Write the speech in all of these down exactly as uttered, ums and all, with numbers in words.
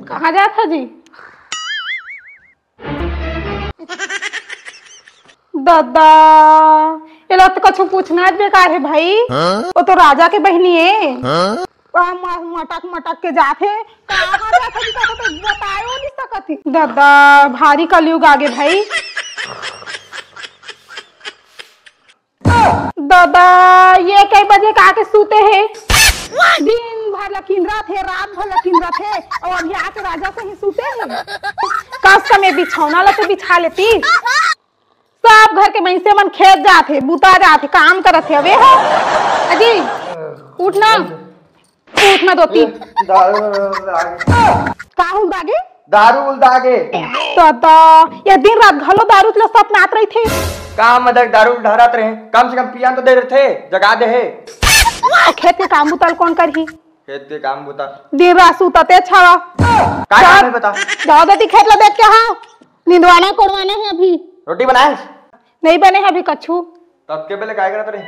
कहाँ जात ह जी? ददा, एला तो कछु पूछना बेकार हे भाई। हाँ? वो तो राजा के बहिनी हे। हाँ? वहाँ म-, मटक मटक के जात हे। कहाँ जात हे जी, कहाँ तो बतायो नहीं सकत ही। ददा, भारी कलयुग आगे भाई। ददा, ये कई बजे का के सूते हे? दिन भर ला किंदरत हे, रात भर ला किंदरत हे, अउ अभी आके राजा सही सूते हे। कस का में बिछौना ला तो बिछा लेती। सब घर के मइनसे मन खेत जात हे, बुता जात हे, काम करत हे। अबे हो, अजी, उठ ना। उठ ना दोती। दारू उलदा गे। का हुलदा गे? दारू उलदा गे। तो, तो, ये दिन रात घलो दारू ल सपनात रहिथे। का मतलब दारू ढारत रहे? कम से कम पिया तो दे रथे, जगा दे हे। अउ खेत के काम बुता ल कोन करही? खेत के काम बुता। दिन रात सुतते छावा। का काम हे बता? जाओ दोती खेत ला देख के, हाँ। निंदवाना कोड़वाना हे अभी। रोटी बनाए? नहीं बने हे अभी कछु। तब के बेले काय करत रहे?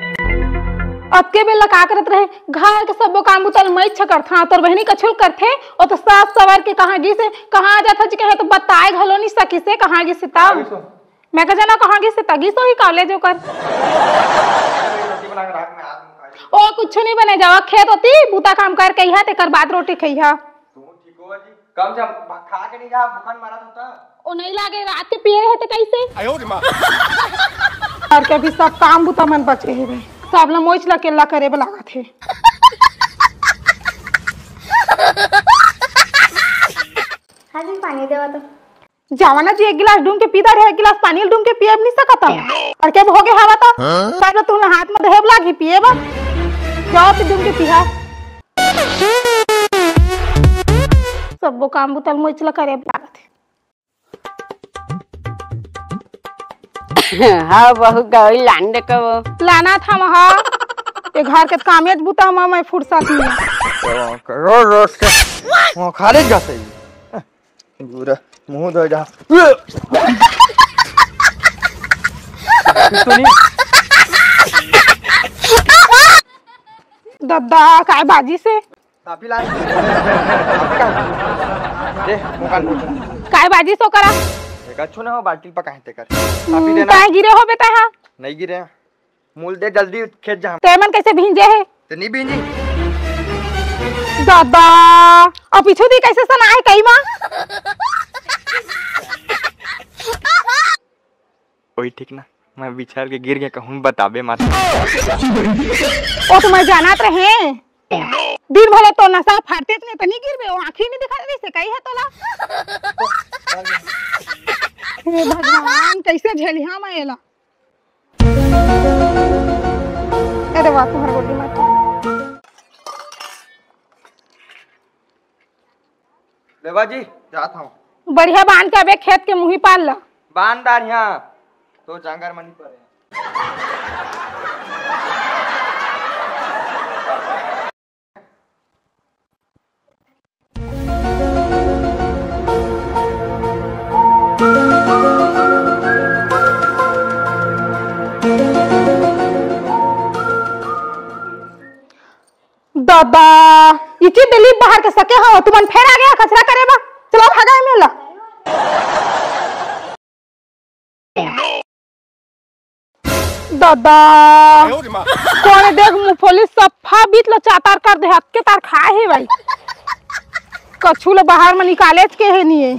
अब के बेला का करत रहे? घर के सब्बो काम बुता ल मइच करत हँव, तोर बहिनी कछु ल करथे, ओ तो सास सवर के कहाँ गिस हे, कहाँ जात हस कहे तो बताए घलो नहीं सकिस हे, कहाँ गिस हे त। कहाँ गिस हो? मैं का जाना कहाँ गिस हे, त गिस होही कॉलेज ओकर। रोटी बना के राख, मैं हाथ में खाई। ओ कुछु नहीं बने, जावा खेत ओती, बुता काम करके अइहा, तेकर बाद रोटी खइहा। तू ठीक हो जी? कम से कम खा के नहीं जा, भूखन मरत होता। ओ नहीं लागे, रात के पिए रहे त कइसे? आयो रे माँ। घर के भी सब काम बुता मन बचे हे भाई, सब ला मोइच ला अकेल्ला करे बर लागत हे। हाँ जी, पानी देवा तो। जावा ना जी, एक गिलास डूम के पी डारे, एक गिलास पानी डूम के पिए नहीं सकत हँव। अउ के हो गे हवा तो? हाँ? सब ला तुमन हाथ में देहे बर लागही पिए बर। जाओ तो डूम के पीहा। सब्बो काम बुता ल मोइच ला करे लागत हे। हाँ, बहू गौरी लान दे कबो। लाना था वहाँ। ये घर के कामेच बुता म मैं फुरसत नहीं। रोज रोज के वो खाली जाते ही। पूरा मुंह धो जा। दद्दा, काय बाजी से? काफी लान। दे, मुकान। काय बाजी सो करा? एक अच्छो ना हो, बाल्टी पका है तेकर। काफी हम्म, देना। काय गिरे हो बेटा, हाँ? नहीं गिरे। मूल दे जल्दी खेत जा। ते मन कैसे भींजे है? ते नहीं भींजी। दादा, अब पीछू दी कैसे सना है कई माँ? ओही ठीक ना, मैं बिछर के गिर गया, कहूँ बताबे मत। ओ तो मैं जानत रहे। दिन भले तो नशा फाड़ते इतने तो नहीं गिरबे, वो आँखी नहीं दिखा रही से कही है तोला। हे भगवान, कैसे झेलिहा मैं एला। ए देवा, तुम्हारे गोदी मार। लेवा जी, जात हूँ। बढ़िया बांध के अबे खेत के मुही पार ला। बांध डार यहाँ, तो जांगर मनी पड़े। दादा, इची दिल्ली बाहर के सके हो, तुमन फेर आ गया कचरा करे बा। चलो भागा एमे ला। दादा, कोने देख मुफली सफा बीत ला चातार कर दे, हत के तार खाए हे भाई। कछु ले बाहर में निकालेच के हे नहीं है।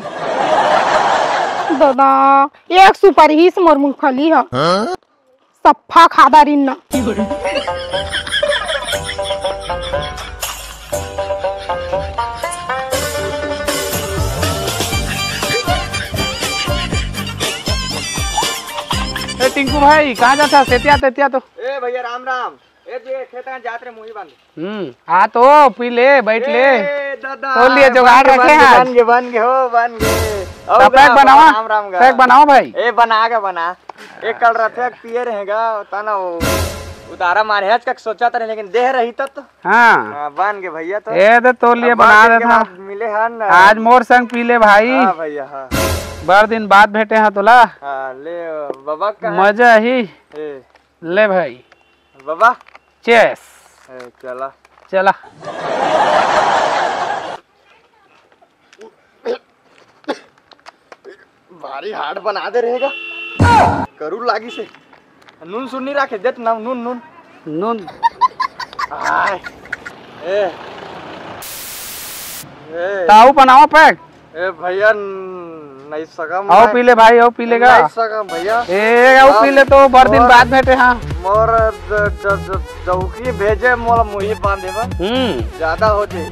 दादा, एक सुपारी ही से मोर मुफली हा। सफा खादा रिन्ना। ए टिंकू भाई, कहाँ जाता? सेतिया, तेतिया तो। ए भैया, राम राम। ए जी, खेत में जात रहे, मुही बांध। हम्म, आ तो पी ले, बैठ ले। ए दादा, तोर लिए जुगाड़ बन गे, रखे बन गे, आज। बन गे, बन गे हो, बन गे। आओ तो पैक गा, बनावा, राम राम गा। पैक बनाओ भाई। ए बना के बना। एक कल रथे के पिए रहेगा, तना वो उतारा मारे है, आज का सोचा तरे, लेकिन देह रही तब तो। हाँ। हाँ, बन गे भैया तो। ए तो तोर लिए अब बना बहुत दिन के देता। बाद मिले हैं ना। आज मोर संग पी ले भाई। हाँ भैया, हाँ। बड़ दिन बाद भेंटे हैं तोला। हाँ, ले बाबा का है। मजा ही। ए। ले भाई। बाबा। चेस। ए, चला। चला। भारी हार्ड बना दे रहेगा। करू लागी से। नून सुन नहीं रखे, देत ना नून, नून। नून। आय। ए। ए। ताऊ बनावा पैक। ए भैया, न-, नहीं सकम आओ मैं। पी ले भाई, आओ पी लेगा। नहीं सकम भैया। ए, आओ अब पी ले तो, बड़ दिन मोर, बाद भेंटे हाँ। मोर द-, द-, द-, दौकी भेजे, मोला मुही बांधे बर। हम्म। ज्यादा हो जाए।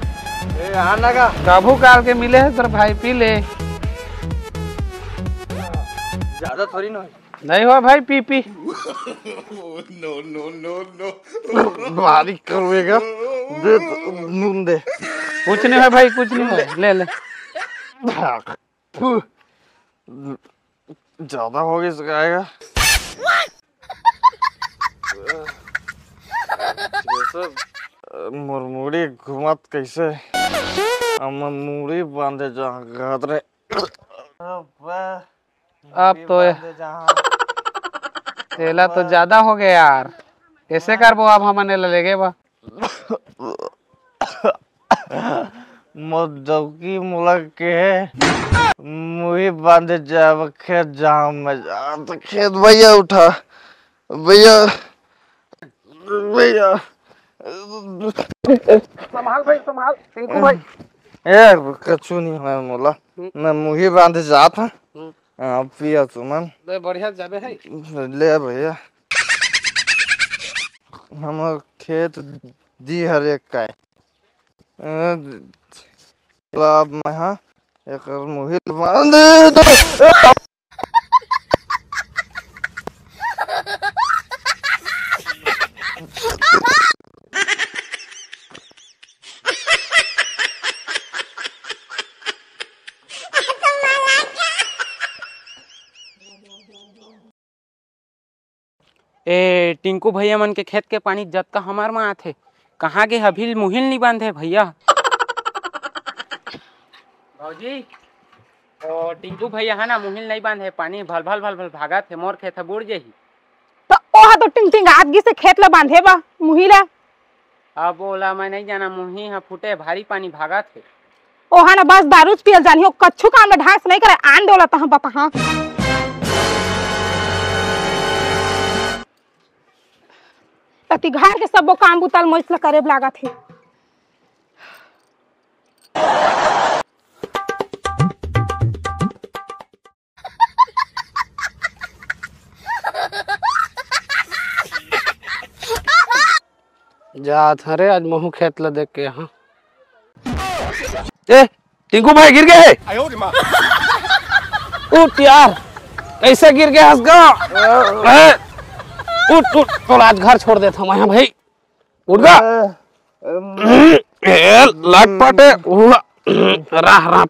ए, आना का? कभू काल के मिले है सर भाई, पी ले। ज्यादा थोड़ी ना होई। नहीं हो भाई, पी, पी। No, no, no, no। भारी करुएगा। दे तो, नून दे। कुछ नहीं है भाई, कुछ नहीं है। ले, ले। फू। ज्यादा हो गई, सिखाएगा। जैसे, अ, मोर मुड़ी घुमत कैसे? हम मुड़ी बांधे जा, घात रे। अब तो ये बांधे जा। तेला तो ज्यादा हो गया यार, ऐसे करबो अब हमन एला लेगे बा। मोर दौकी मोला के मुही बांधे जाब खेत, जहाँ मैं जा तो खेत भैया उठा, भैया, भैया। संभाल भाई, संभाल, टिंकू भाई। ए, कछु नहीं है मोला, हम्म। मैं मुही बांधे जात हूँ। हम्म। हाँ, पिया तुमन। ले, बढ़िया जाबे है। ले भैया, हमर खेत दी हर एक काय। ए, अब मैं हाँ एकर मुही बांध दे। ए, टिंकू भैया मन के खेत के पानी जतका हमर म आथे, कहाँ गे? अभी मुहिल नी बांधे भैया। भौजी, ओ टिंकू भैया है ना, मुहिल नहीं बांधे, पानी भल भल भल भल भागत हे, मोर खेत ह बूड़ जही। तो ओहा तो टिंग टिंग आत गिस हे खेत ला बांधे बा, मुही ला। अब ओला मैं नहीं जाना, मुही ह फूटे, भारी पानी भागत हे। ओहा ना बस दारूच पियल जानी हो, कच्छु काम ला ढांस नहीं करे, आन दे ओला तहाँ बताहा। अति घर के सबो काम बुता ल मोइच ला करे लागत हे। जात हरे आज महू खेत ला देख के यहाँ। ए, टिंकू भाई गिर गए हे। उठ यार, कैसे गिर गए हंस गा? ए, उठ, उठ, तोला आज घर छोड़ देत हंव मैं भाई। उठ गा। ए, लटपटे, उड़ा। राह, राह।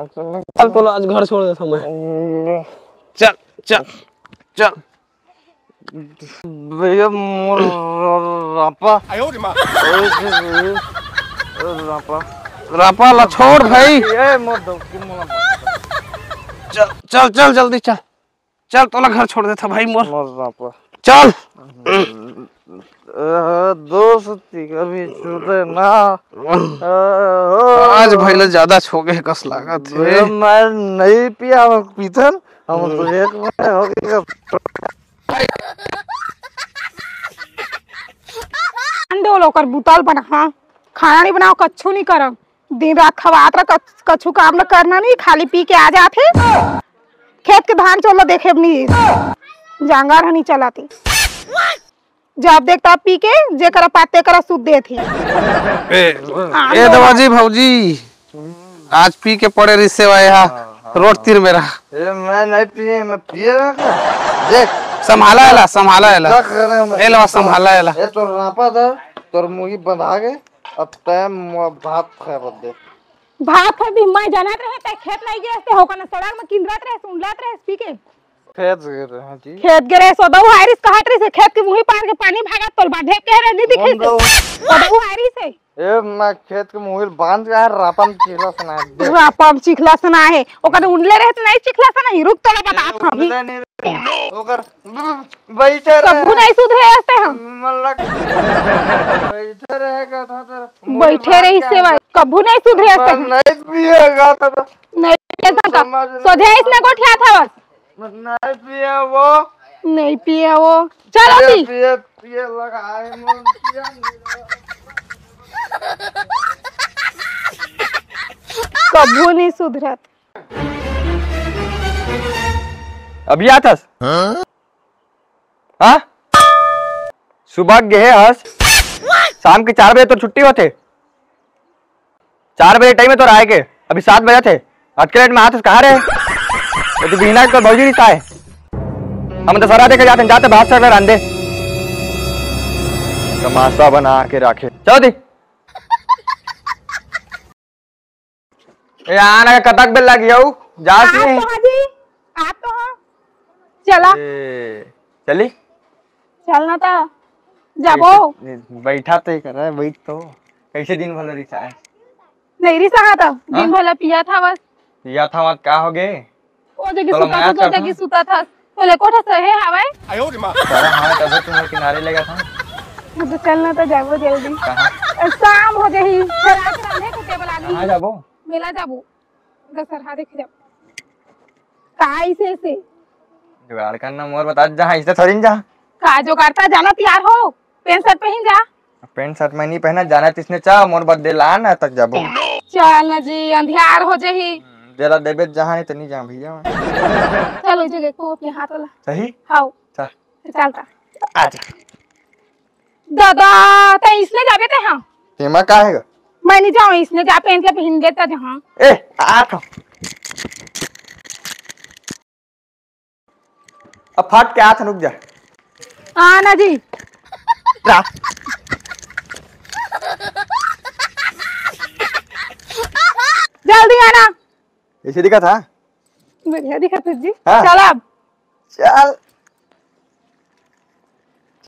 चल, तोला आज घर छोड़ देत हंव मैं। चल, चल, चल। भैया, मोर रापा। रापा। रापा ला छोड़ भाई। ए, मोर दौकी मोला। चल, चल, चल, जल्दी चल। चल, तोला घर छोड़ देत हंव भाई मोर। मोर रापा। चल। ए, दोस्त, ती कभी छूटे ना। ए, ओ। आज भाई ला ज्यादा छो गे कस लागत हे। मैं नहीं पिया, हम पीथन, हम तो एक बार हो गए। अंडे ओकर बुता ल बना, हाँ, खाना नहीं बनाओ, कच्छु नहीं करम। दिन रात खवात रह, कछ-, कछु काम ल करना नहीं, खाली पी के आ जाथे। खेत के धान चोला देखे भी नहीं, जांगर ह नहीं चलाते। जब देख तब पी के, जे करा पाते करा सुत देथे। ए, आन ए दो दवा जी, भौजी, आज पी के पड़े रिसे वाए हा, हाँ, हाँ, रोड हाँ। तीर में रहा। ए, मैं नहीं पिए, मैं पिए रहा का? देख। संभाला एला, संभाला एला। क्या कर रहे हैं मैं? ए लवा, संभाला एला। ए, तोर रापा था, तोर मुही बंधा के, अब टाइम भात खाए बर दे। भात ह भी मैं जानत रहे, तै खेत नहीं गए, ते होकर न सड़क में किंदरत रहे, सुनलत रहे, पी के। खेत गे रहे जी। खेत गे रहे, सोदऊ आइरिस कहत रहिस, खेत के मुही पार के पानी भागत तोल बा, ढेप के रहे, नहीं दिखे। सोदऊ आइरिस हे। ए, मैं खेत के मुही बांध के आए, रापम चिखला सना है। रापम चिखला सना है। ओकर उंडले रहे तो नहीं चिखला सना ही, रुक तोला बता ए, हम। उंडले नहीं रहे। ओकर बैठे रहे। कभू नहीं सुधरे हंसते हम। मन लग बैठे रहेगा था तेरा। बैठे रही सेवा। कभू नहीं सुधरे हस मैं तैं। नहीं पिएगा था तो नहीं पिए था का? समझ नहीं सोझे इसने गोठिया था बस। मैं नहीं पिए वो। नहीं पिए वो। चलो ये ती। पिए, पिए लगाए मन पिए। कभू नहीं सुधरत। अभी आत हस? हाँ? सुबह गे हस, शाम के चार बजे तोर छुट्टी होथे। चार बजे टाइम हे तोर आए के, अभी सात बजे थे। अतके लेट में आत हस कहाँ रे? ये तो बिहना के तोर भौजी रिसाए। हम दशहरा देखे जाते, जाते भात सर रांधे। तमाशा बना के राखे। चलो दी। ए, आना कतक बेर लग जाऊ? जास आप नहीं। तो हाँ जी, आप तो हाँ। चला। ए, चली? चलना था। जाबो। कैसे, बैठा तो ही कर रहा है, बैठ तो। कैसे दिन भर रिसाए? नहीं रिसा था, दिन हाँ? भर पिया था बस। पिया था मत का हो गए? ओ जगह चलो, सुता मैं था, तो करता जगह हूँ। सुता था। तो ले कोठा सहे हवाए? सारा हाँ, तब तुम्हारे किनारे लेगा था। अब तो चलना तो जाबो जल्दी। कहाँ? शाम हो जाही, फिर रात रांधे के टेबल आ कहाँ गई। जाबो? मेला जाबो, दशहरा देखे जाबो। का इसे से? जुगाड़ करना मोर बता, जहाँ इसे थोड़ी न जा। का जुगाड़ ता जाना तैयार हो, पैंट शर्ट पहन जा। पैंट शर्ट मैं नहीं पहना, जाना तिसने चाह, मोर बर्थडे ला ना तक जाबो। चल ना जी, अंधियार हो जाही। हम्म, देला देबे जहाँ नहीं तो नहीं जा भैया मैं। चलो जी, देखो अपने हाथ वाला। सही? हाओ। चल। चलता। आजा। दादा, तैं इसने जाबे तैं हाँ? तेमा का है गा? मैं नहीं जाऊँ, इसने जा पहन के पहन देता जहाँ। ए, आ तो। अब फट के आत हन, रुक जा। हाँ ना जी। जा। जल्दी आना। ऐसे दिखा था? बढ़िया दिखा था जी। हाँ। चल अब। चल।